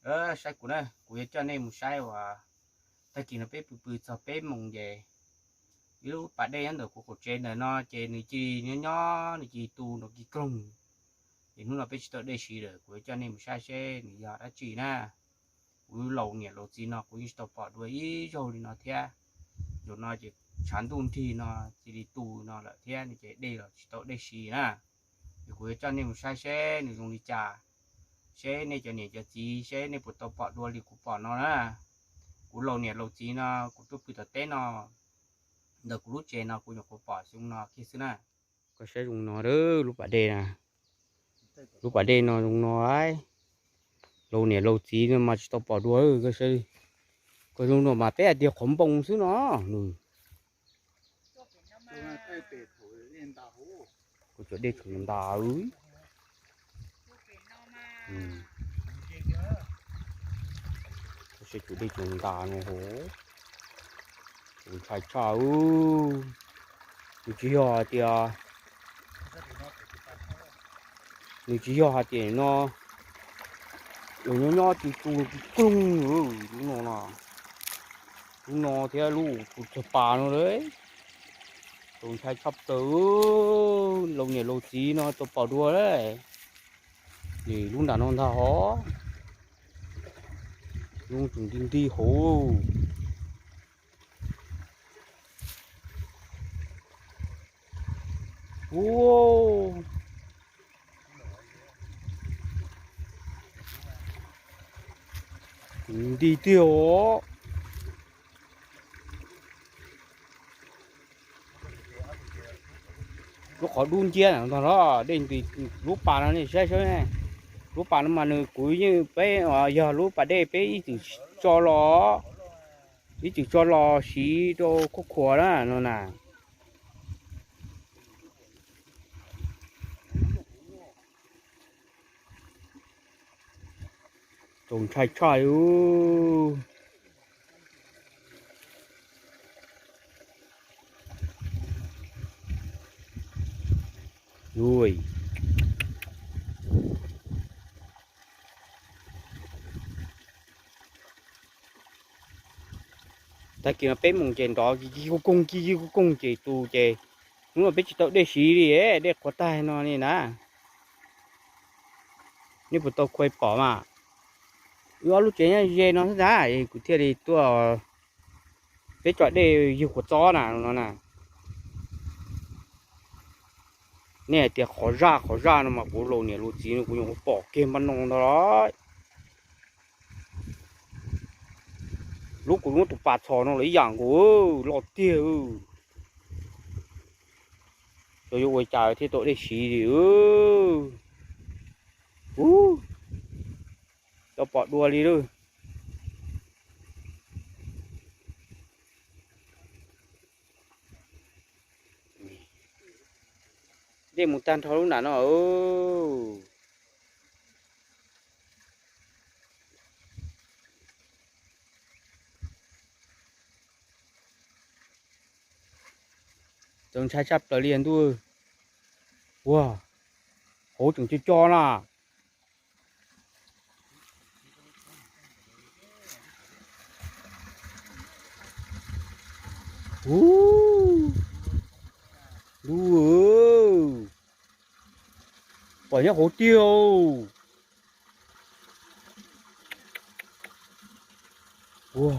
Saib kuv na, kuv yuav coj nej mus saib uas tag kis no peb pw pw txog peb moos ces ib lub pas dej nyob ntawm kuv qaum tsev ntawm no ces nws cia li nyob nyob nws cia li tu nrov kig kloog. Ces hnub no peb tsis tau dej siv lawm, kuv yuav coj nej mus saib seb nws yog dab tsi na. Kuv laus niam laus txiv no kuv yeej tsis tau pom dua ib zaug li no thiab. Zaum no ces tshav ntuj nrig no cia li tu no lawm thiab no ces dej los tsis tau dej siv na. Ces kuv yuav coj nej mus saib seb nws zoo li cas, seb nej cov niam cov txiv seb nej puas tau pom dua li kuv pom no na. Kuv laus niam laus txiv no kuv tuaj pw tom teb no, ntawm kuv lub tsev no kuv nyuam qhuav pom xyoo no kiag xwb na. Koj saib zoo no, lub pas dej na, lub pas dej no zoo no, laus niam laus txiv no mas tsis tau pom dua. Koj zoo no mas peb hais tias qhov npoo xwb no. Kuv cov dej tseem ntas. Saib cov dej tseem ntas no, ntshai tshaj. Nws tsis yog hais tias, nws tsis yog hais tias no, nyob nyob cia li tu kig kloog. Lub no, lub no thiab lub kuv txog pas no, txaus ntshai tshaj plaws. Laus niam laus txiv no tau pom dua lawm. Lub nram no ntag hov, lub tseem nti nti hauv. Nti tiag os. Lub qhov dub nciab ntag los dej nti lub pas no nej saib saib. Lub pas no mas nws kuv yeej peb yog lub pas dej peb ib txwm tso los, ib txwm tso los siv rau khuab khuas na no na. Txaus ntshai tshaj li. Tag kis no peb moos ces nrov kig kig koog koog kig kig koog koog ces tus ces hnub no peb tsis tau dej siv li, dej qhuav tag no li na. Nej puas tau khuai pom mas, wb ob lub tsev nyob ze no xwb ntag, kuv thiaj li tuaj, peb tso dej ywg khuav txob na no na. Nej hais tias qhov zaj qhov zaj no mas kuv laus niam laus txiv no kuv nyuam qhuav pom kiag npaj no ntag los. Lub kuv muab tus pas txhos no los ib yam nkaus, loj tiag. Xyov yuav ua cas thiaj tau dej siv li. Ub, tau pom dua li lawm. Dej mus tag nrho lub nram no. Txaus ntshai tshaj plaws li ntuj. Ua, hauv tseem co co na. Ub, ntuj, pom nyob hauv tiag. Ua,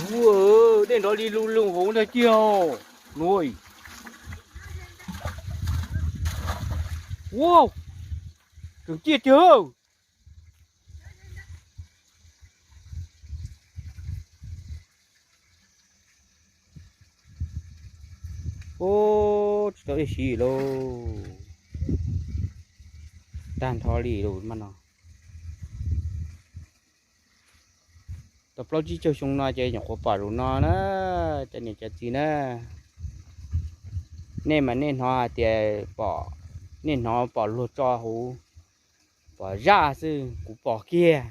ntuj, dej nrov li lug lug hauv ntag tiag. Nua, ua, tseem ciaj tiag. Ub, tsis tau dej siv lauj. Tag nrho li lauj mas no. Tau plaub tsib caug xyoo no ces nyuam qhuav pom zaum no na, cov niam cov txiv na. Nej mas nej hnov hais tias pom, nej hnov pom luag tso hauv, pom zaj xwb, kuv pom kiag.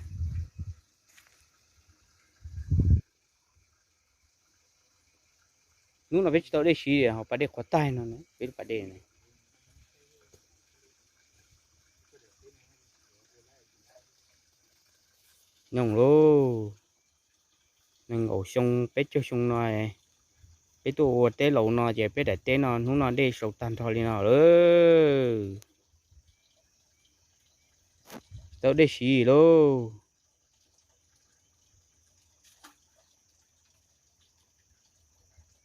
Hnub no peb tsis tau dej siv, hauv pas dej qhuav taig no, peb lub pas dej no. Nyob lauj, nees nkaum xyoo peb caug xyoo no, peb tuaj ua teb laus no ces peb daim teb no hnub no dej sau tag nrho li no lawm. Tau dej siv lauj.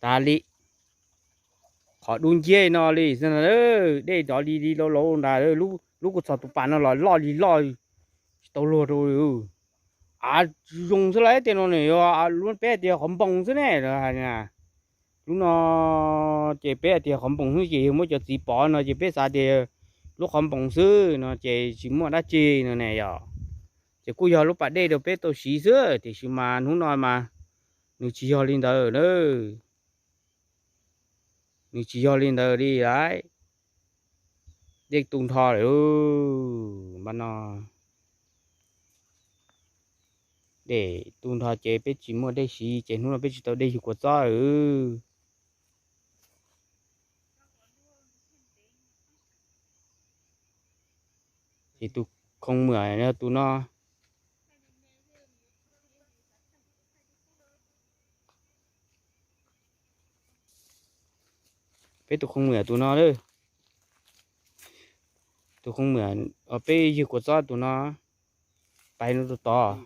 Tas li qhov dub nciab no li, dej nrov li li lauj lauj nrad, lub kua txob tus pas no los loj li loj, tsis tau luag rau. Av zoo xwb lauj, tej no nws yog lub peb hais tias qhov npoos xwb ne. Lub no ces peb hais tias qhov npoos xwb ces yog muab cov txiv pov no ces peb xav tias lub qhov npoos xwb no ces tsis muaj dab tsi no ne yom. Ces kuj yog lub pas dej rau peb tau siv xwb tiam sis mas hnub no mas nws tsis yog li ntawd na. Nws tsis yog li ntawd li lauj. Dej tu nrho lawm, npaj no dej tu nrho ces peb tsis muaj dej siv ces hnub no peb tsis tau dej ywg kua txob lawm. Ces tus khoo muam yog tus no. Peb tus khoo muam tus no lawm. Tus khoo muam, peb ywg kua txob tus no. Pais no tus tod.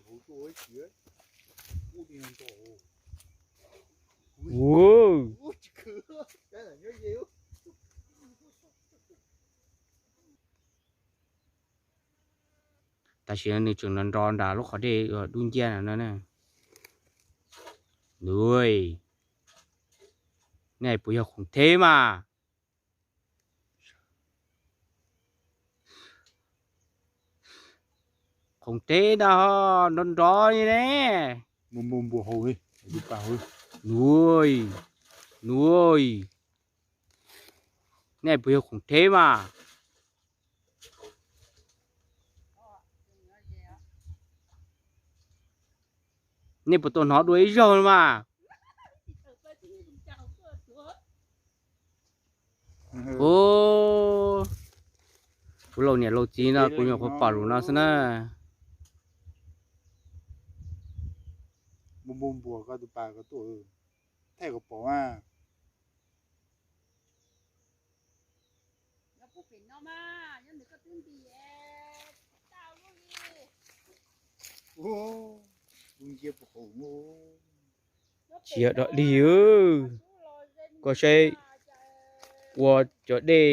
Tam sim no nws tseem nrov nrov nram lub qhov dej dub nciab no na. Nws, nej puas yog khoom theb mas? Khoom theb na, nrov nrov li ne. Nws, nws, nej puas yog khoom theb mas? Nej puas tau hnov dua ib zaug mas? Kuv laus niam laus txiv no kuv nyuam qhuav pom zaum no xwb na. Tsis yog dog dig, koj saib ua cov dej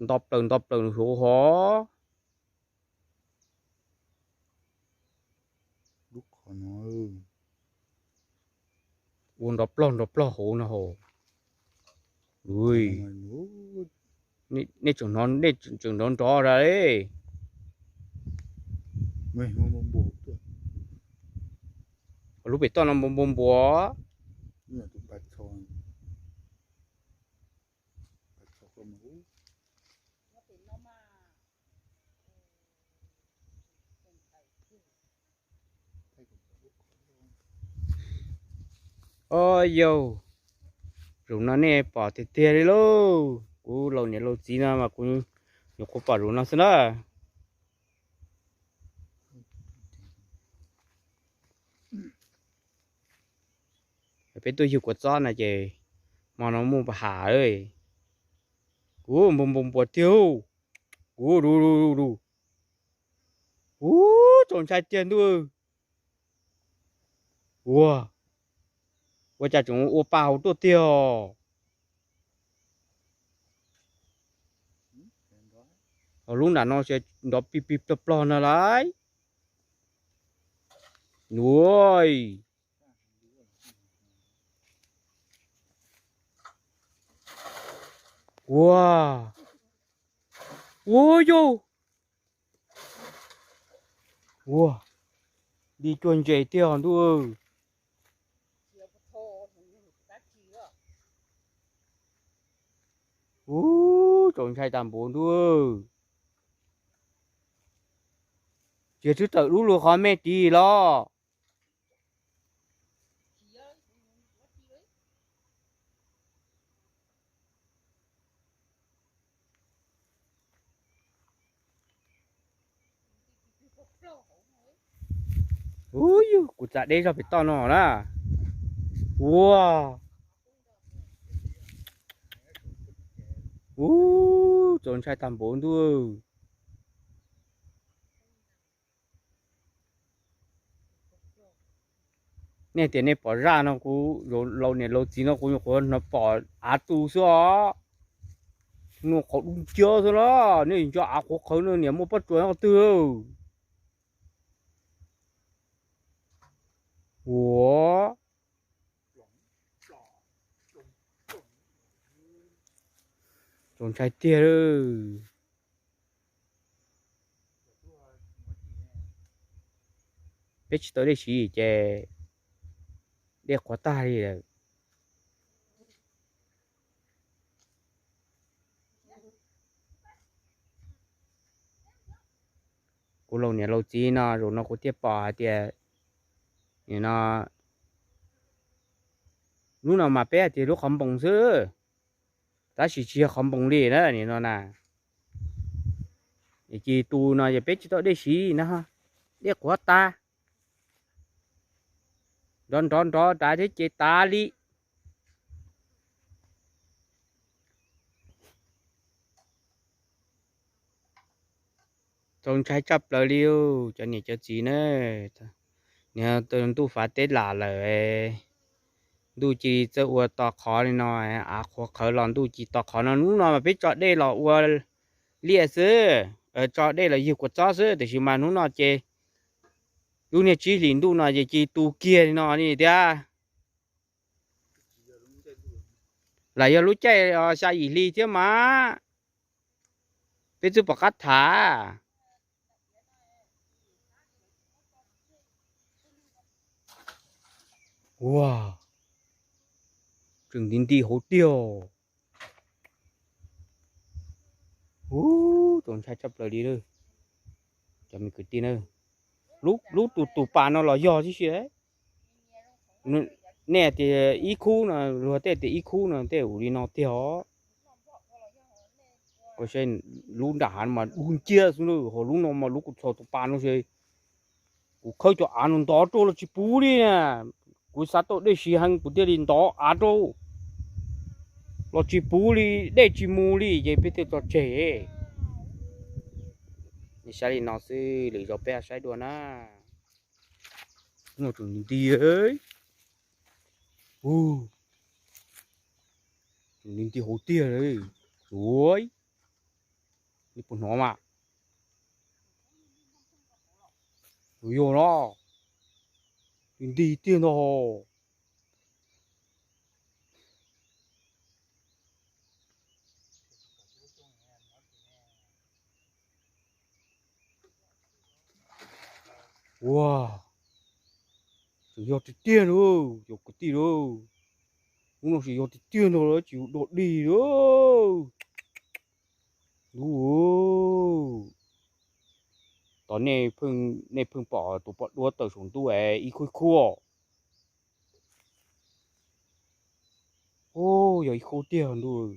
nto plaws nto plaws hov. Ua nrov plog nrov plog hauv no hos. Nej tseem hnov, nej tseem nrov nrov ra li. Lub pem toj no npua npua npua. Au yau, zaum no nej pom tiag tiag li lauj. Kuv laus niam laus txiv no mas kuv nyuam qhuav pom zaum no xwb na. Peb tuaj ywg kua txob no ces hmo no muaj pas has, kuv npua npua npua tiag. Kuv, u, txaus ntshai tiag ntuj. Ua, ua cas tseem ua pa hauv tuaj tiag os. Ho lub nram no nrov pig pig plog plog no lauj. Nuj, ua, ua yau, ua, li cuag ntses tiag ntuj. U, txaus ntshai tas npaum ntuj. Tsis twb tawm lub lug qhov me ris los. Ub, yus kuv txav deb zog pem toj no na. Ua, ub, txaus ntshai tag npaum ntuj. Nej tias nej pom zaj no kuv laus niam laus txiv no kuv nyuam qhuav hnov pom av tu xwb os. Nws qhov dub nciab xwb los nej nco av qhuav qhawv no niam muaj pob tsuas qhov twg. Ua, txaus ntshai tiag. Peb tsis tau dej siv ces dej qhuav tag li lawm. Kuv laus niam laus txiv no zaum no kuv thiaj pom hais tias, nim no, lub no mas peb hais tias lub qhov npoos xwb, tab sis tsis yog qhov npoos li na nim no na. Ces tus no ces peb tsis tau dej siv na, dej qhuav tas, nrov nrov nrov tas thiab ces tas li. Txaus ntshai tshaj plaws li cov niam cov txiv na. Ntuj fav teb lam lawm, ntuj cia li txawj ua to qhov li no, av qhuav qhawv los ntuj cia li to qhov no. Hnub no mas peb tso dej los ua liaj xwb, tso dej los ywg kua txob xwb, tiam sis mas hnub no ces lub niag tsib hlis ntuj no ces cia li tu kiag li no li tiag. Lam yog lub caij xya yim hli thiab mas peb twb pom qab tham. Ua, tseem nti nti hauv tiag. Ub, txaus ntshai tshaj plaws li. Cov me kwv tij na, lub tus tus pas no los yog tib si. Nej tias ib khub no, luag tej tias ib khub no tej ua li no tiag os. Lub nram hav mas dub nciab xwb, ho lub no mas lub kuv txhos tus pas no es kuv khawb cov av no ntov rau los tsis puv li na. Kuv xav tau dej siv heev kuv thiaj li ntov av rau los tsis puv li, dej tsis mus li ces peb thiaj tso tseg. Nej saib li no xwb, lwm zaus peb saib dua na. Tseem nti nti, tseem nti nti hauv tiag li. Ua, nej puas hnov mas? Yog no, nti nti tiag ntag. Ua, tseem yog tiag tiag lauj, cov kwv tij lauj. Hnub no tseem yog tiag tiag ntag, tsis yog dog dig lauj. Ub, tos nej pheej pom tus poj duab tawm saum ntuj es ib khub ib khub. Ub, yog ib khub tiag ntuj.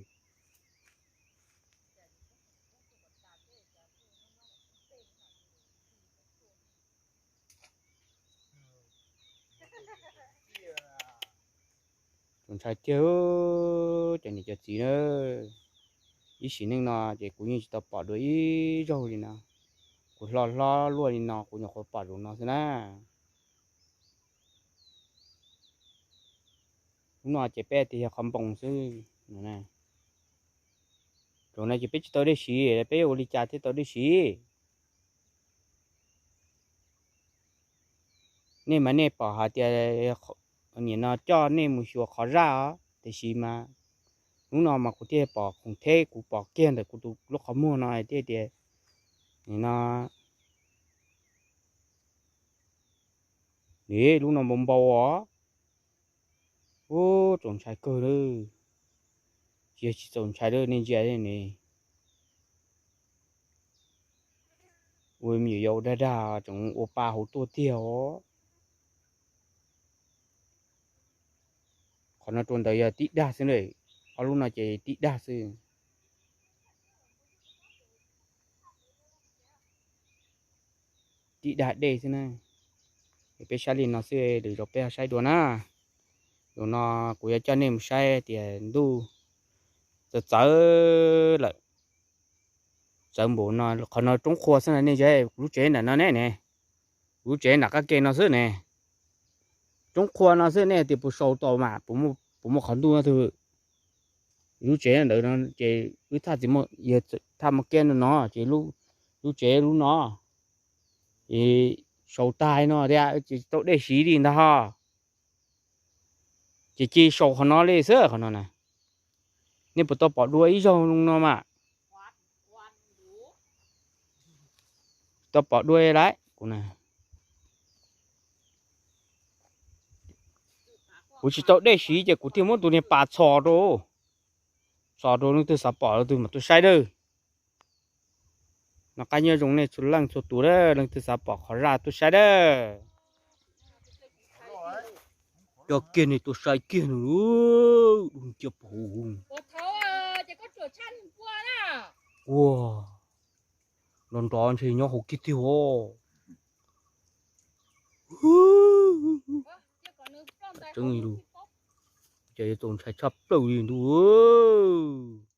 Txaus ntshai tiag, cov niam cov txiv na. Ib sim neej no ces kuv yeej tsis tau pom dua ib zaug li no. Kuv hlob hlob luaj li no kuv nyuam qhuav pom zaum no xwb na. Hnub no ces peb tias yog qhov npoos xwb. Zaum no ces peb tsis tau dej siv, peb yuav ua li cas thiaj tau dej siv? Nej mas nej pom hais tias nim no coj nej mus xyuas qhov zaj os, tiam sis mas hnub no mas kuv thiaj pom khoom theb, kuv pom kiag ntawm kuv tus lub qhov muag no thiaj tias, nim no, nim lub no npau npau os. Ub, txaus ntshai kawg lawm. Tsis yog tsis txaus ntshai lawm, nej ntsia ne. Ua me nyuam yaus dag dag tseem ua pa hauv tuaj tiag os. Qhov no rau ntawd yog tib dag xwb na, ob lub no ces tib dag xwb. tib dag dej xwb na. Es peb saib li no xwb, lwm zaus peb ho saib dua na. Zaum no kuv yuav coj nej mus saib tias ntuj txawv txawv lawm. Txawv npaum no, qhov no roob qhua xwb na nej, lub tsev ntawm no ne ne, lub tsev nram qab ke no xwb ne. Roob qhua no xwb, nej tias puas sau tau mas, puas muaj qhov ntuj no twg. Lub tsev ntawd no ces wb thaj txiv, thaj muaj kiab no no ces lub tsev lub no es sau tag no thiab ces tau dej siv li ntag ho. Ces cia sau qhov no li xwb, qhov no na. Nej puas tau pom dua ib zaug no mas? Tau pom dua lawm kuv na. Kuv tsis tau dej siv ces kuv thiaj muab tus niag pas txhos rau, txhos rau, leej twg xav pom leej twg mam tuaj saib dawb. No qab nyob zoo nej txhua leej txhua tus, leej twg xav pom qhov zaj tuaj saib dawb. Coj kiag nej tuaj saib kiag no, dub nciab pum, ua nrov nrov ntshe nyob hauv kiag tiag os. Tseeb li, ces yuav txaus ntshai tshaj plaws li ntuj.